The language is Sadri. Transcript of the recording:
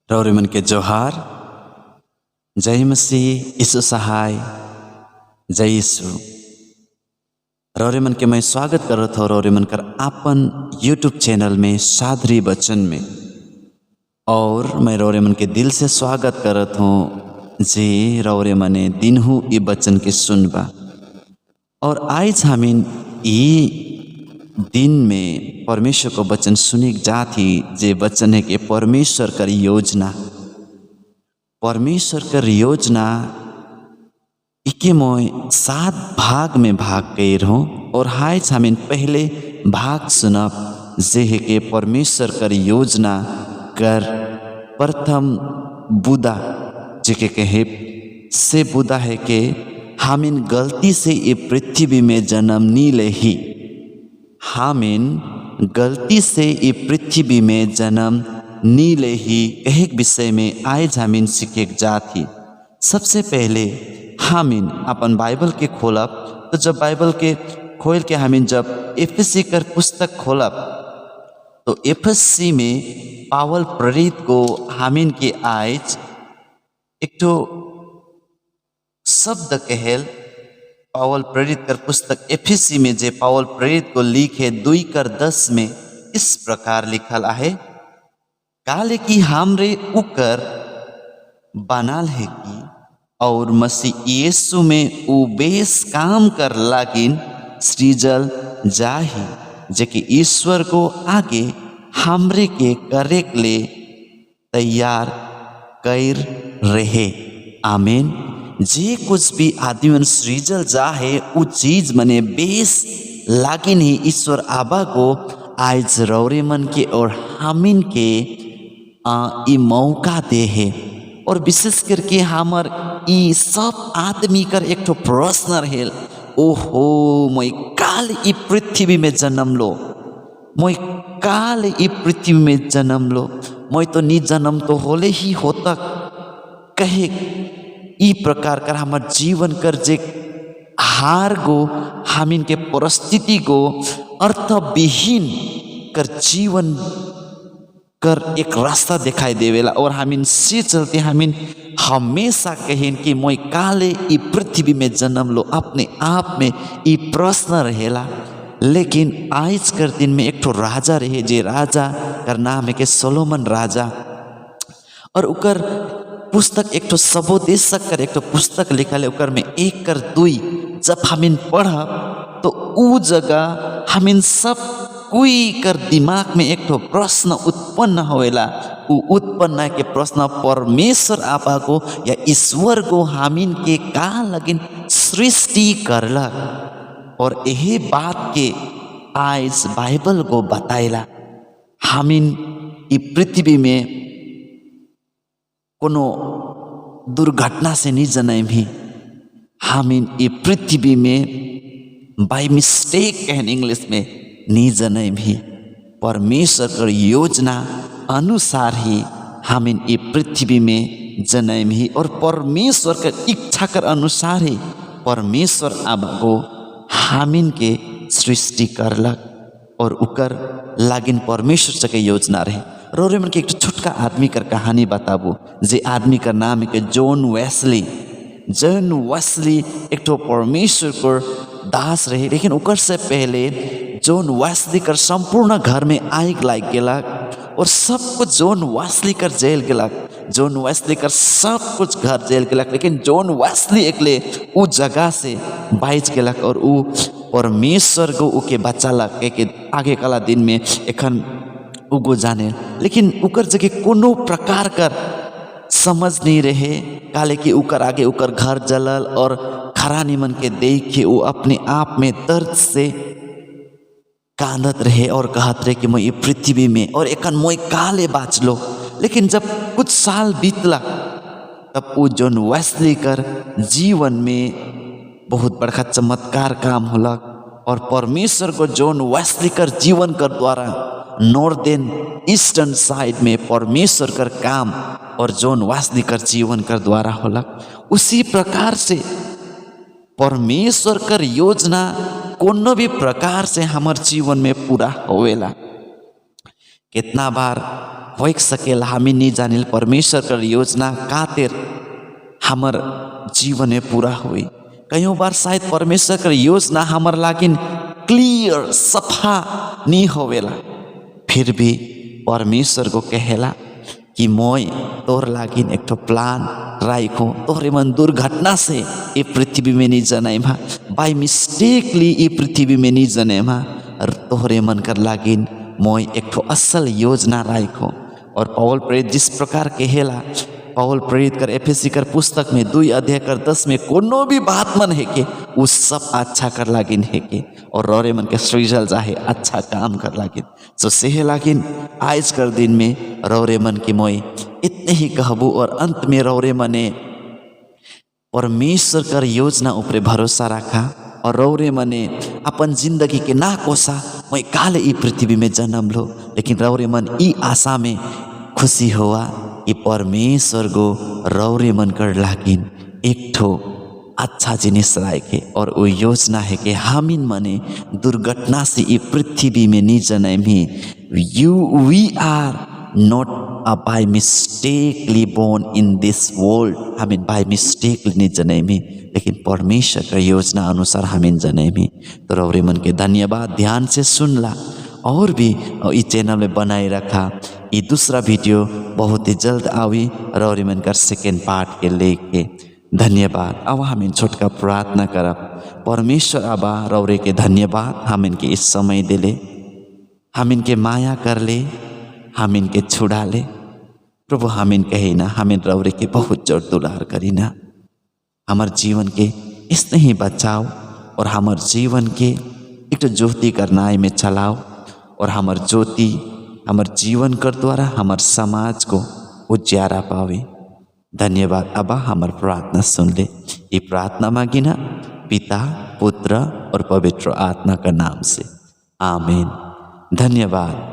रौरे मन के जोहार, जय मसीह, यीशु सहाय, जय यीशु। रौरे मन के मैं स्वागत करत हूँ रौरे मन कर आपन यूट्यूब चैनल में सादरी बचन में। और मैं रौरे मन के दिल से स्वागत करत हूँ जे रौरे मने दिनहु ये बचन के सुनबा। और आज हमिन ये दिन में परमेश्वर को वचन सुनिक जाती, जे वचन है कि परमेश्वर कर योजना, परमेश्वर कर योजना इके मोय सात भाग में भाग गई रहो। और हाय हमिन पहले भाग सुनब, जे है कि परमेश्वर कर योजना कर प्रथम बुदा, जेके कहे से बुदा है कि हमिन गलती से ये पृथ्वी में जन्म नी लेही। हामिन गलती से ये पृथ्वी में जन्म नी लेही, एक विषय में आय हमिन सीखे जाती। सबसे पहले हामिन अपन बाइबल के खोलब, तो जब बाइबल के खोल के हमिन जब एफएससी कर पुस्तक खोलब, तो एफएससी में पावल प्रेरित को हामिन के आयज एक तो शब्द कहेल। पावल प्रेरित कर पुस्तक एफएससी में जे पावल प्रेरित को लिखे 2 कर 10 में इस प्रकार लिखल आहे, काले कि हमरे उकर बनाल है कि और मसीह यीशु में उ बेस काम कर लागिन सृजल जाही, जे कि ईश्वर को आगे हमरे के करे ले तैयार कर रहे। आमीन। जे कुछ भी आदमी मन सृजल जाहे, उ चीज मने बेस लागिन ही ईश्वर आबा को आज रौरे मन के और हामिन के ई मौका दे है। और विशेष करके हमर ई सब आदमी कर एक ठो प्रश्न रहेल, ओहो, मैं काल ई पृथ्वी में जन्म लो, मैं काल ई पृथ्वी में जन्म लो, मैं तो नी जन्म तो होले ही होता कहे। ई प्रकार कर हमार जीवन कर जे हार गो, हमिन के परिस्थिति को अर्थविहीन कर जीवन कर एक रास्ता दिखाई देवेला। और हमिन से चलते हमिन हमेशा कहें कि मोई काले ई पृथ्वी में जन्म लो, अपने आप में ई प्रश्न रहेला। लेकिन आज कर दिन में एक ठो राजा रहे, जे राजा कर नाम है कि सोलोमन राजा। और उकर पुस्तक एक ठो सबोदेशक कर एक ठो पुस्तक लिखल है। उकर में 1 कर 2 जब हमिन पढ़ब, तो ऊ जगह हमिन सब कोई कर दिमाग में एक ठो प्रश्न उत्पन्न होवेला। ऊ उत्पन्न के प्रश्न, परमेश्वर आपा को या ईश्वर को हमिन के का लगिन सृष्टि करलक? और यही बात के आज बाइबल को बताइला। हमिन ई पृथ्वी में कोनो दुर्घटना से नहीं जन्म ही। हमिन ई पृथ्वी में बाई मिस्टेक कहन इंग्लिश में नहीं जन्म ही। परमेश्वर कर योजना अनुसार ही हमिन ई पृथ्वी में जन्म ही और परमेश्वर कर इच्छा कर अनुसार ही परमेश्वर अब को हमिन के सृष्टि करलक और उकर लागिन परमेश्वर सके योजना रहे। रोरे मन के एक छोटका आदमी कर कहानी बताबू, जे आदमी का नाम है कि जोन वेस्ली। जोन वेस्ली एक ठो परमेश्वर को दास रहे। लेकिन उकर से पहले जोन वेस्ली कर संपूर्ण घर में आग लाग गेलक और सब कुछ जोन वेस्ली कर जल गेलक। जोन वेस्ली कर सब कुछ घर जल गेलक, लेकिन जोन वेस्ली एकले उ जगह से बाइच गेलक और उ परमेश्वर को उके बचालक के आगे कला दिन में एखन उगो जाने। लेकिन उकर जगह कोनो प्रकार कर समझ नहीं रहे, काले कि उकर आगे उकर घर जलल और खरानी मन के देख के वो अपने आप में दर्द से कांदत रहे और कहत रहे कि मैं ये पृथ्वी में और एखन मोय काले बाँचलो। लेकिन जब कुछ साल बीतला, तब वो जोन वेस्ली कर जीवन में बहुत बड़का चमत्कार काम होलक और परमेश्वर को जोन वेस्ली कर जीवन कर द्वारा नॉर्दर्न ईस्टर्न साइड में परमेश्वर कर काम और जोन वेस्ली कर जीवन कर द्वारा होलक। उसी प्रकार से परमेश्वर कर योजना कोनो भी प्रकार से हमार जीवन में पूरा होवेला। कितना बार हो सकेला, हमें नहीं जानिल परमेश्वर कर योजना कातिर हमर जीवन में पूरा हुई। कईयों बार शायद परमेश्वर कर योजना हमर लागिन क्लियर, सफा नहीं होवेला। फिर भी परमेश्वर को कहेला कि मोय तोर लागिन एक ठो प्लान राइखो। तोहरे मन दुर्घटना से ये पृथ्वी में नहीं जन्म, बाई मिस्टेकली ये पृथ्वी में नहीं जन्म और तोहरे मन कर लागिन मोय एक ठो असल योजना राइखो। और पौल प्रेरित जिस प्रकार कहेला, पौल प्रेरित कर एफिसी कर पुस्तक में 2 अध्याय कर 10 में, कोनो भी बात मन है के उ सब अच्छा कर लागिन है के और रौरे मन के सृजल जाहे अच्छा काम कर लागिन। सो सेहे लागिन आज कर दिन में रौरे मन के मोय इतने ही कहबू और अंत में रौरे मने परमेश्वर कर योजना ऊपरे भरोसा रखा और रौरे मने अपन जिंदगी के ना कोसा, मैं काले ई पृथ्वी में जन्म लो। लेकिन रौरे मन ई आशा में खुशी हुआ कि परमेश्वर को रौरे मन कर लागिन एक ठो अच्छा जिनिस राखे और वो योजना है कि हमिन मने दुर्घटना से ये पृथ्वी में नहीं जन्म। You we are not a by mistakenly born in this world। हमिन by mistakenly नहीं जन्मी, लेकिन परमेश्वर का योजना अनुसार हमिन जन्मी। तो रौरे मन के धन्यवाद, ध्यान से सुनला और भी इस चैनल में बनाए रखा। ये दूसरा वीडियो बहुत ही जल्द आवी रौरे मन का सेकेंड पार्ट के लेके। धन्यवाद। अब हम छोटका प्रार्थना करब। परमेश्वर आबा, रौरे के धन्यवाद, हम इनके इस समय दिले, हम इनके माया कर ले, हम इनके छुड़ा ले। प्रभु, हम इन कहे ना, हम इन रौरे के बहुत जोर दुलार करी ना। हमार जीवन के इसने ही बचाओ और हमार जीवन के एक तो ज्योति करनाई में चलाओ और हमार ज्योति हमार जीवन कर द्वारा हमार समाज को उजियारा पावे। धन्यवाद अब्बा, हमार प्रार्थना सुन ले। ये प्रार्थना मांगी ना पिता, पुत्र और पवित्र आत्मा का नाम से, आमीन। धन्यवाद।